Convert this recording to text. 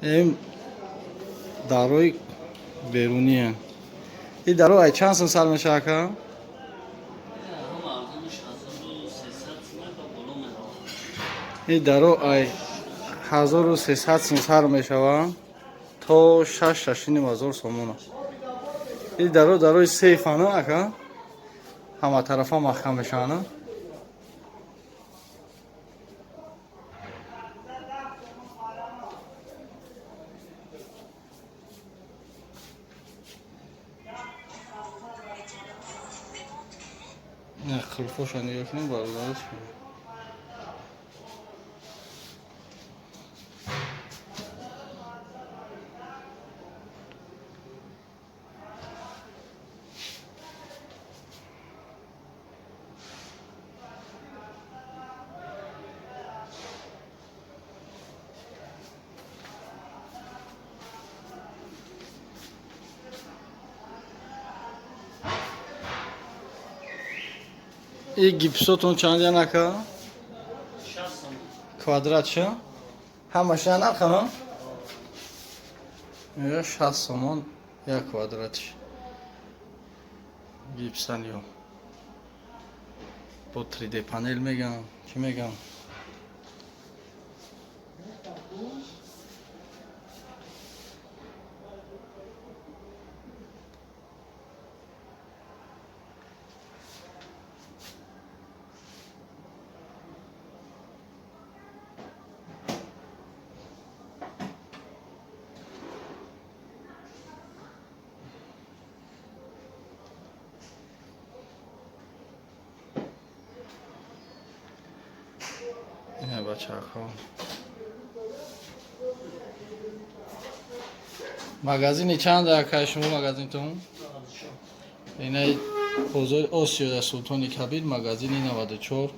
Ин дарои беруние. Ин даро ай чанд сум сар мешава, ака? Ин даро ай 1300 сум сар мешава то 6-6,5 ҳазор сомона. Ин даро дарои сейфана, ака, ҳама тарафа маҳкам мешавана. Қулфоша нигоҳ кунем, бародараш. И гипсотон чанд ян, ака? Квадратша? Ҳамаша нарха? 60 сомон як квадратш. Гипсан ё бо 3D панел меган, чӣ меган? Ина, бачаҳо, магазини чанд, ака, шумо магазинтон? Инаи бозори Осиё дар Султони Кабир, магазини 94.